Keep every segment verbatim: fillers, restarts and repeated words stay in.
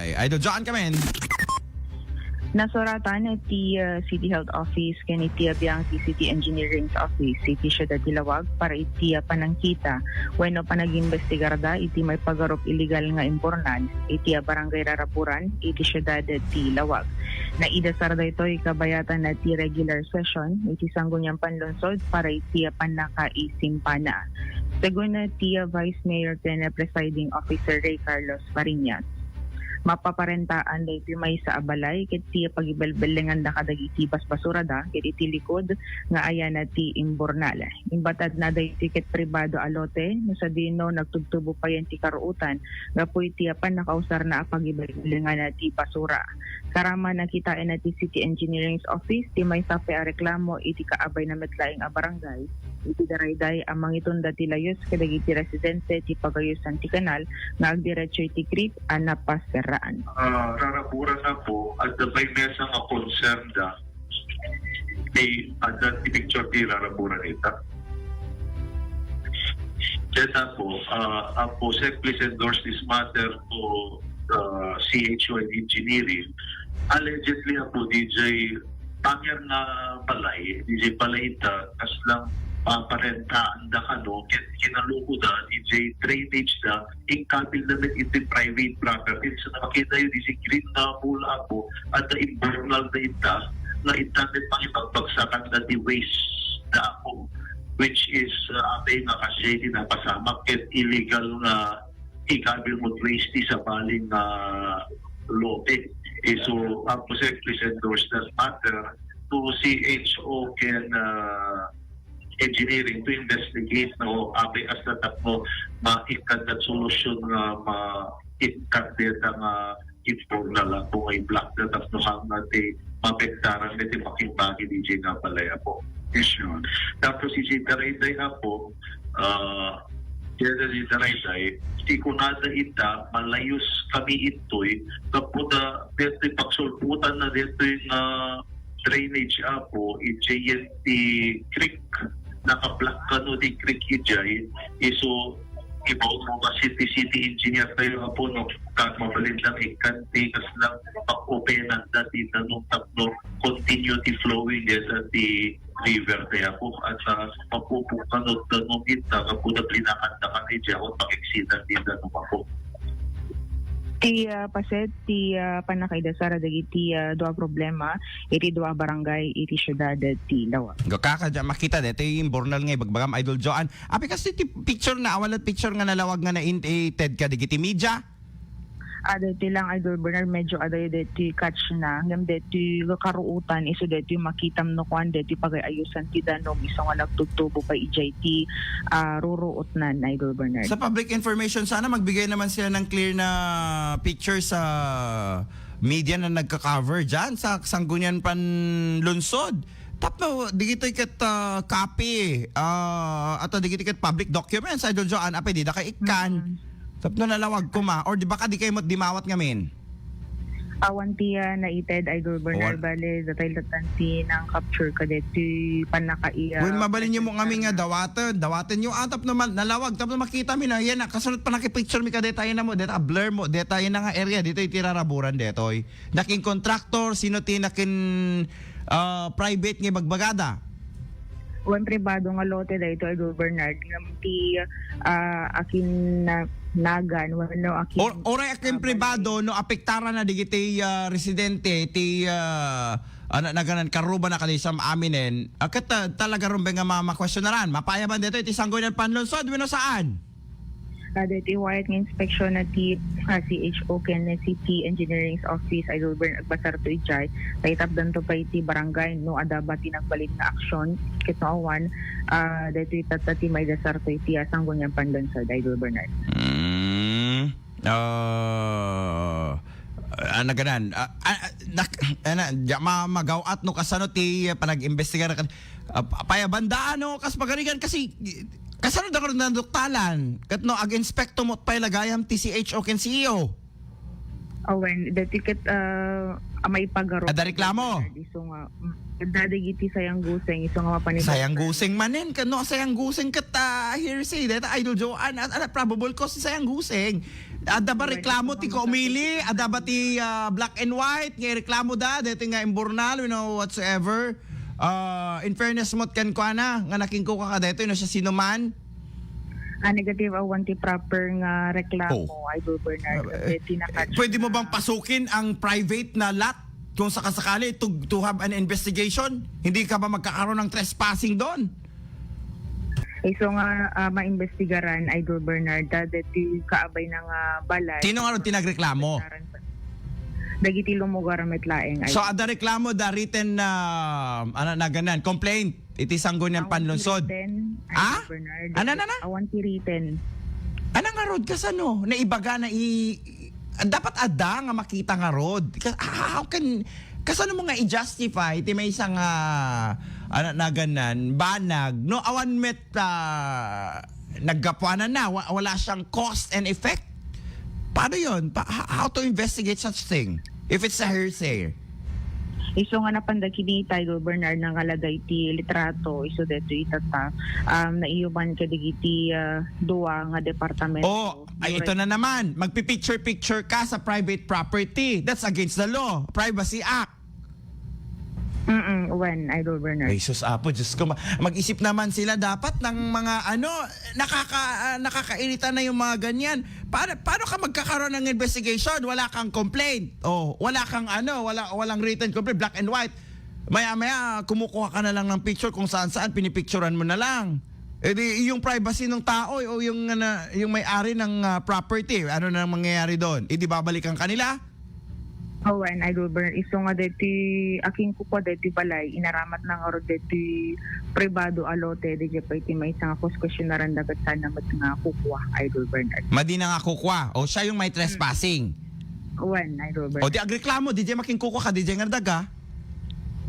Ay, Idol John Kamen. Nasuratan ti, ah, City Health Office ken iti biang ti City Engineering Office iti Siudad ti Laoag para iti, ah, panangkita wenno panagimbestigarda iti maipagarup illegal nga imbornal iti, ah, Barangay Raraburan iti Siudad ti Laoag. Naidasar daytoy kabayatan ti regular session iti Sangguniang Panlungsod para iti, ah, pannakaisimpana. Segun ti, ah, Vice Mayor ken, ah, Presiding Officer Ray Carlos Fariñas, mapaparentaan daytoy maysa a balay ket ti pagibalbellenganda kadagiti basbasurada ket iti likod nga ayana ti imbornal. Imbatadna daytoy ket pribado a lote no sadino nagtubtubo payen ti karuotan gapu iti pannakausarna a pagibalbellengana ti basura. Saraman a kitaenna ti City Engineering Office ti maysa pay a reklamo iti kaabayna met laeng a barangay iti darayday a mangitunda ti layus kadagiti residente ti pagayosan ti kanal nga agdiretso iti creek a napasiraan. Ah, Raraburan na po, at the may mesa nga concern da, may, at that picture di Raraburan ita. Kaya po, ah, Apo Sec, please endorse this matter to, ah, C H O and engineering. Allegedly, Apo D J, panger nga balay, D J balay ita, kas lang paparentaanda kano, ket kinaluko da, D J drainage da, inkabil na met iti private property. So, nakita yun, D J green na mula ako, at na imbornal na ita, na ita met pangipagbagsakan na di waste na ako, which is, uh, apay nga kasi di napasamak, ket illegal nga ikabil mo waste ti sabali nga lote. Eh, so, Apo Sec, please endorse that matter to C H O ken, uh, engineering to investigate, no, apay kasta tapno maikkan that solution nga maikkan deta nga informal ako nga i-block na tapno hangna ti mapektaran na ti makimbagi di J nga balay, Apo. Yes, sir. Tapos iti darayday, Apo, ah, kaya di darayday, ti kunada ita, malayus kami itoy, kapuda, detoy pagsulputan na detoy nga drainage, Apo, iti J N T creek. Naka-block kano ti creek ijay, isu, ibaon mo ba city, city engineer tayo, Apo, no? Kag mabalin lang, ikan ti kas lang pag-openan da ti danum tapno continue ti flowing deta ti river tayo, Apo. At, ah, mapupukan o danum ita, kapuda plinakan da kan ijay, o pag-exitan ti danum, Apo. Ti, ah, paset, ti, ah, pannakaidasar dagiti, ah, dua problema iti dua barangay iti siudad ti Laoag. Go, kaka, dyan makita deti imbornal nga ibagbagam, Idol Joan. Apay kas ti picture na, awalat picture nga nalawag nga nainted kadagiti media? Ah, deti lang, Idol Bernard, medyo adayo deti catch na. Ngem deti karuotan, isu deti makitam no kuan, deti pagay-ayusan ti danum, isu nga nagtubtubo pay ijay ti, ah, ruruotnan, Idol Bernard. Sa public information, sana magbigay naman sila ng clear na picture sa media na nagka-cover dyan sa Sangguniang Panlungsod. Tapno, digitoy ket, ah, copy, ah, ato digitoy ket public documents, Idol Joan, apay di da kay ikkan. Mm. Tapno nalawag koma, or di baka di kayo mat-, dimawat ngamin? Awan ti, ah, naited, Idol Bernard, bale, datay latan ti nang-capture kadeti pannakaiya. Wen, mabalin nyo mo ngamin nga dawaten, dawaten nyo, ah, tapno man, nalawag, tapno makita mi na, yan na, kasunod pa nakipicture mi kadeta, yan na mo, deta, blur mo, deta, yan na nga area, dito iti Raraburan, detoy. Nakin contractor, sino ti nakin, ah, private nga ibagbagada? Wen, pribado nga lote daytoy, Idol Bernard, ngem ti, ah, akin na-, nagan, wenno akin, or-, oray akin, ah, pribado, no, apektaran na digiti, ah, residente, ti, ah, ano, naganan, karuba na kadi sa aminen, ah, ket, ah, talaga rumbe nga ma-, makwestiyonaran. Mapayaban dito, iti Sangguniang Panlungsod, wenno saan? Kada iti wayat nga inspeksyon na ti, ah, C H O ken City Engineering Office, Idol Bern, agbasar to ijay, taitapdan to pa iti barangay no adda ba ti nagbalin nga aksyon, ket no awan, ah, daytoy tatta ti maidasar to iti, ah, Sangguniang Panlungsod, Idol Bernard. Mm. Ah, ah, naganan. Ah, ah, ah, nak-, ana, di ma-, magaw-at no kasano ti, ah, panag-imbestigar kan, ah, pa-, payabandaan no kas pagarigan kasi kasano da karon naduktalan? Ket no ag-inspekto mo pay lagayam ti C H O ken C E O. Awen, dati ket, ah, a maipagarop. Adda reklamo? Isu nga, mm, adda dagiti sayangguseng, isu nga mapanibagtan. Sayangguseng manen, kano sayangguseng ket, ah, hearsay, deta Idol Joan, at, at probable cause ti sayangguseng. Adda ba reklamo ti kaumili? Adda ba ti, ah, black and white nga ireklamo da? Dito nga imbornal, you know, whatsoever. Ah, in fairness mo, ken kuana, nga nakingkuka ka dito, no, siya sino man? Ah, negative, awan ti proper nga reklamo, Oh. Idol Bernard. Ah, Kasi eh, tinakad pwede mo siya bang na pasukin ang private na lot kung sakasakali to, to have an investigation? Hindi ka ba magkakaroon ng trespassing doon? Isu nga, ah, maimbestigaran, Idol Bernard, ta dagiti kaabay na nga balay. Sino nga ron ti nagreklamo? Dagiti lumugar met laeng, So, Idol. Adda reklamo, da written na, ano, na ganan, complaint iti Sangguniang Awan ti Panlungsod. Written, Ha? Idol Bernard. Ano, ano, ano? Awan ti written. Ano nga road kasano? Naibaga na i-, dapat adda nga makita nga road. Ka-, how can, kasano mo nga i-justify ti maysa nga, ano, na ganan, banag, no? Awan met, ah, naggapuanan na, wa-, wala siyang cause and effect. Paano yun? Pa-, h-, how to investigate such thing if it's a hearsay? Isu nga napan dagiti Idol Bernard nga nangala dagiti litrato, isu daytoy itata, um, naiyuban kadagiti, ah, dua nga departamento. Oh, ay, ito na naman. Magpi-picture-picture ka sa private property. That's against the law. Privacy Act. Mm-mm, wen, Idol Bernard. Ay, sus, Apo, Diyos ko, ma-, mag-isip naman sila dapat ng mga, ano, nakaka-, ah, nakakairita na yung mga ganyan. Paano, paano ka magkakaroon ng investigation? Wala kang complaint. Oh, wala kang, ano, wala, walang written complaint, black and white. Maya-maya, kumukuha ka na lang ng picture kung saan-saan, pinipicturan mo na lang. Eh di, yung privacy ng tao o yung, ano, yung may-ari ng, ah, property, ano na ang mangyayari doon? Eh di babalikan kanila? Awan, Idol Bernard. Isu nga deti, akingkukua deti balay, inaramat na nga ro deti pribado a lote, di pay ti maysa nga kuskuesyonaran dagat sana met nga kukua, Idol Bernard. Madi na nga kukua. O siya yung may trespassing. Awan, Idol Bernard. O di agreklamo, di makingkukua ka, di nga daga.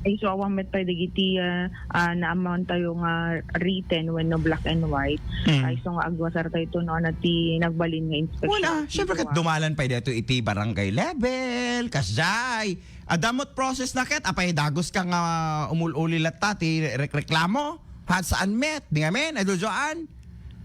Ay, so, awan met pay dagiti, ah, ah, naammoan tayo nga written wenno black and white. Mm. Ay, so nga agwasar tayo to, no, na ti nagbalin nga inspeksyon. Wala. Siyempre, ket dumalan pay dito iti barangay level, kasjay. Adamot process na ket, apay dagus ka nga umul-uli latta ti rek-, reklamo. Ha, saan met? Di nga men, Idol Joan?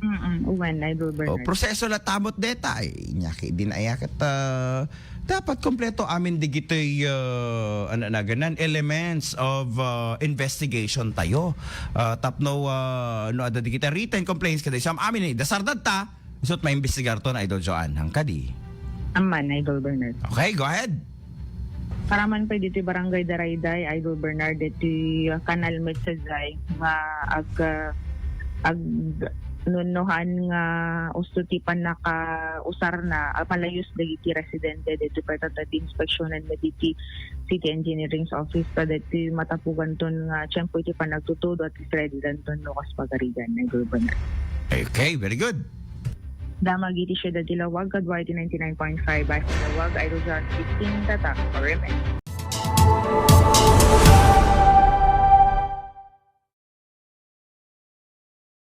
Mm-mm. Uwan, Idol Bernard. O, proseso la tamot deta. Ay, inyaki din ay akat, ah, dapat kompleto amin digitoy, ah, ano na ganan, elements of, ah, investigation tayo. Ah, tapno, ah, no, ada digita written complaints kada isam amin ni dasar dadta. Isut maimbestigar to na Idol Joan. Hangkadi. Aman, Idol Bernard. Okay, go ahead. Paraman pay ditoy Barangay Darayday, Idol Bernard, ditoy, ah, kanal met sadiay nga ag-, ah, ag-, nunnuhan nga usto ti pannakausarna, ah, malayus dagiti residente ditoy pay ta ti inspeksionen met ditoy City Engineering's Office ta ditoy matapuganton nga tiempo iti panagtutudo at ready danton no kas pagarigan, Idol Bernard. Okay, very good. Damag iti siyudad ti Laoag, kaduay ti ninety-nine point five F M Laoag, Idol John fifteen, Tatak, Orimen.